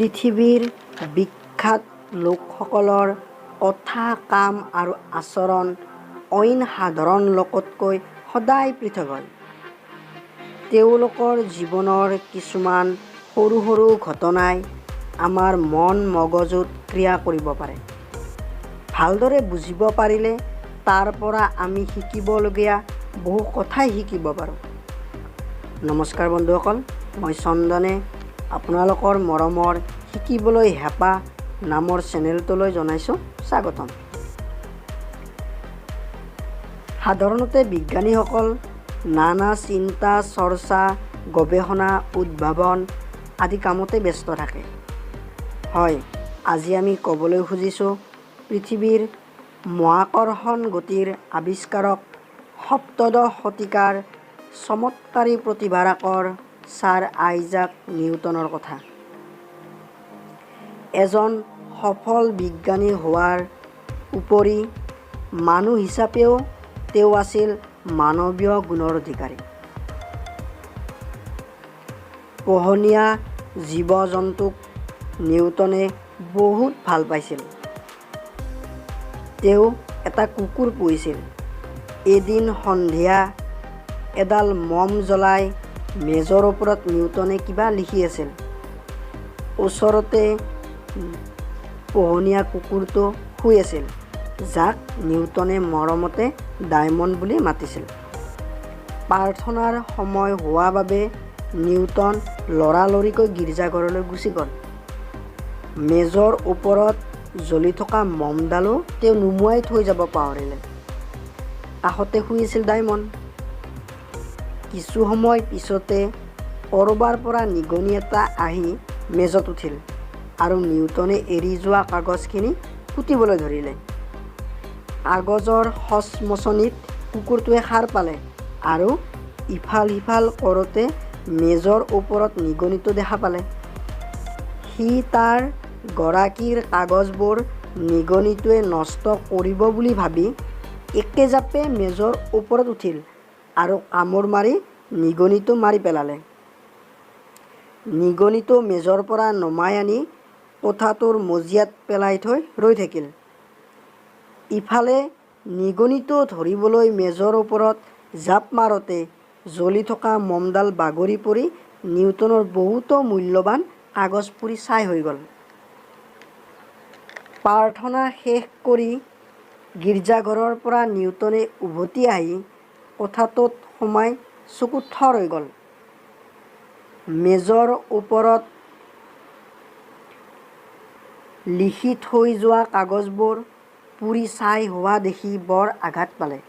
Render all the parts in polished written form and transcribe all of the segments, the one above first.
পৃথিৱীৰ বিখ্যাত লোকসকলৰ কথা, কাম আৰু আচৰণ অইন সাধাৰণ লোকতকৈ সদায় পৃথক হয়। তেওঁলোকৰ জীৱনৰ কিছুমান সৰু সৰু ঘটনাই আমাৰ মন মগজুত ক্ৰিয়া কৰিব পাৰে। ভালদৰে বুজিব পাৰিলে তাৰ পৰা আমি শিকিবলগীয়া বহু কথাই শিকিব পাৰোঁ। নমস্কাৰ বন্ধুসকল, মই চন্দনে আপোনালোকৰ মৰমৰ শিকিবলৈ হেঁপাহ নামৰ চেনেলটোলৈ জনাইছোঁ স্বাগতম। সাধাৰণতে বিজ্ঞানীসকল নানা চিন্তা চৰ্চা, গৱেষণা, উদ্ভাৱন আদি কামতে ব্যস্ত থাকে। হয়, আজি আমি ক'বলৈ খুজিছোঁ পৃথিৱীৰ মহাকৰ্ষণ গতিৰ আৱিষ্কাৰক সপ্তদশ শতিকাৰ চমৎকাৰী প্ৰতিভাৰাকৰ ছাৰ আইজাক নিউটনৰ কথা। এজন সফল বিজ্ঞানী হোৱাৰ উপৰি মানুহ হিচাপেও তেওঁ আছিল মানৱীয় গুণৰ অধিকাৰী। পোহনীয়া জীৱ জন্তুক নিউটনে বহুত ভাল পাইছিল। তেওঁ এটা কুকুৰ পুহিছিল। এদিন সন্ধিয়া এডাল মম জ্বলাই মেজৰ ওপৰত নিউটনে কিবা লিখি আছিল। ওচৰতে পোহনীয়া কুকুৰটো শুই আছিল, যাক নিউটনে মৰমতে ডায়মণ্ড বুলি মাতিছিল। প্ৰাৰ্থনাৰ সময় হোৱা বাবে নিউটন লৰালৰিকৈ গীৰ্জাঘৰলৈ গুচি গ'ল। মেজৰ ওপৰত জ্বলি থকা মমডালো তেওঁ নুমুৱাই থৈ যাব পাহৰিলে। কাষতে শুই আছিল ডায়মণ্ড। কিছু সময় পিছতে ক'ৰবাৰ পৰা নিগনি এটা আহি মেজত উঠিল আৰু নিউটনে এৰি যোৱা কাগজখিনি কুটিবলৈ ধৰিলে। কাগজৰ খচমচনিত কুকুৰটোৱে সাৰ পালে আৰু ইফাল সিফাল কৰোঁতে মেজৰ ওপৰত নিগনিটো দেখা পালে। সি তাৰ গৰাকীৰ কাগজবোৰ নিগনিটোৱে নষ্ট কৰিব বুলি ভাবি একেজাপে মেজৰ ওপৰত উঠিল আৰু কামোৰ মাৰি নিগনিটো মাৰি পেলালে। নিগনিটো মেজৰ পৰা নমাই আনি কোঠাটোৰ মজিয়াত পেলাই থৈ ৰৈ থাকিল। ইফালে নিগনিটো ধৰিবলৈ মেজৰ ওপৰত জাঁপ মাৰোঁতে জ্বলি থকা মমডাল বাগৰি পৰি নিউটনৰ বহুতো মূল্যৱান কাগজ পুৰি ছাই হৈ গ'ল। প্ৰাৰ্থনা শেষ কৰি গীৰ্জাঘৰৰ পৰা নিউটনে উভতি আহি কোঠাটোত সোমাই চকু থৰ হৈ গ'ল। মেজৰ ওপৰত লিখি থৈ যোৱা কাগজবোৰ পুৰি ছাই হোৱা দেখি বৰ আঘাত পালে।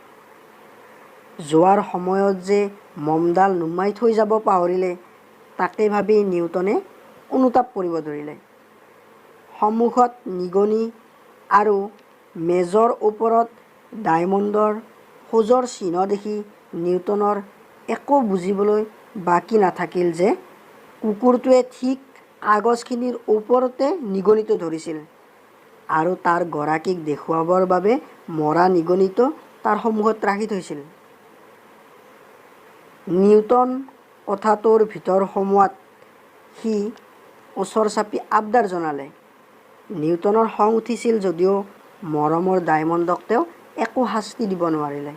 যোৱাৰ সময়ত যে মমডাল নুমাই থৈ যাব পাহৰিলে তাকে ভাবি নিউটনে অনুতাপ কৰিব ধৰিলে। সন্মুখত নিগনি আৰু মেজৰ ওপৰত ডায়মণ্ডৰ খোজৰ চিহ্ন দেখি নিউটনৰ একো বুজিবলৈ বাকী নাথাকিল যে কুকুৰটোৱে ঠিক কাগজখিনিৰ ওপৰতে নিগনিটো ধৰিছিল আৰু তাৰ গৰাকীক দেখুৱাবৰ বাবে মৰা নিগনিটো তাৰ সন্মুখত ৰাখি থৈছিল। নিউটন কোঠাটোৰ ভিতৰ সোমোৱাত সি ওচৰ চাপি আবদাৰ জনালে। নিউটনৰ খং উঠিছিল যদিও মৰমৰ ডায়মণ্ডক তেওঁ একো শাস্তি দিব নোৱাৰিলে।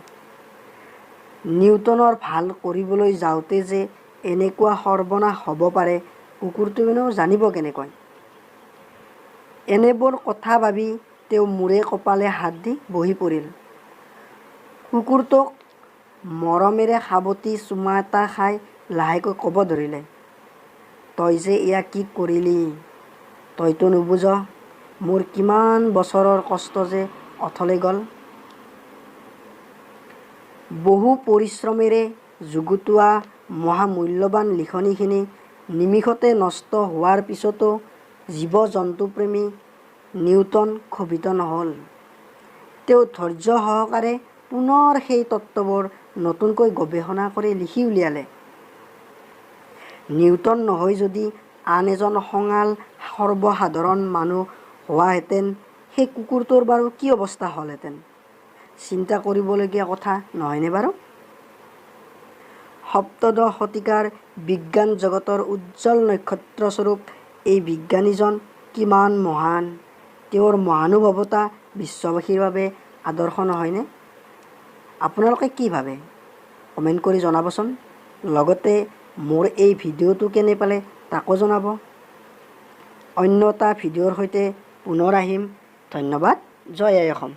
নিউটনৰ ভাল কৰিবলৈ যাওঁতে যে এনেকুৱা সৰ্বনাশ হ'ব পাৰে কুকুৰটোৱেনো জানিব কেনেকৈ? এনেবোৰ কথা ভাবি তেওঁ মূৰে কপালে হাত দি বহি পৰিল। কুকুৰটোক মৰমেৰে সাৱটি চুমা এটা খাই লাহেকৈ ক'ব ধৰিলে, তই যে এয়া কি কৰিলি, তইতো নুবুজ মোৰ কিমান বছৰৰ কষ্ট যে অথলে গ'ল। বহু পৰিশ্ৰমেৰে যুগুতোৱা মহামূল্যৱান লিখনিখিনি নিমিষতে নষ্ট হোৱাৰ পিছতো জীৱ জন্তুপ্ৰেমী নিউটন ক্ষোভিত নহ'ল। তেওঁ ধৈৰ্য সহকাৰে পুনৰ সেই তত্ত্ববোৰ নতুনকৈ গৱেষণা কৰি লিখি উলিয়ালে। নিউটন নহৈ যদি আন এজন খঙাল সৰ্বসাধাৰণ মানুহ হোৱাহেঁতেন সেই কুকুৰটোৰ বাৰু কি অৱস্থা হ'লহেঁতেন? চিন্তা কৰিবলগীয়া কথা নহয়নে বাৰু? সপ্তদশ শতিকাৰ বিজ্ঞান জগতৰ উজ্জ্বল নক্ষত্ৰস্বৰূপ এই বিজ্ঞানীজন কিমান মহান। তেওঁৰ মহানুভৱতা বিশ্ববাসীৰ বাবে আদৰ্শ নহয়নে? আপোনালোকে কি ভাবে কমেণ্ট কৰি জনাবচোন। লগতে মোৰ এই ভিডিঅ'টো কেনে পালে তাকো জনাব। অন্য এটা ভিডিঅ'ৰ সৈতে পুনৰ আহিম। ধন্যবাদ। জয় আই অসম।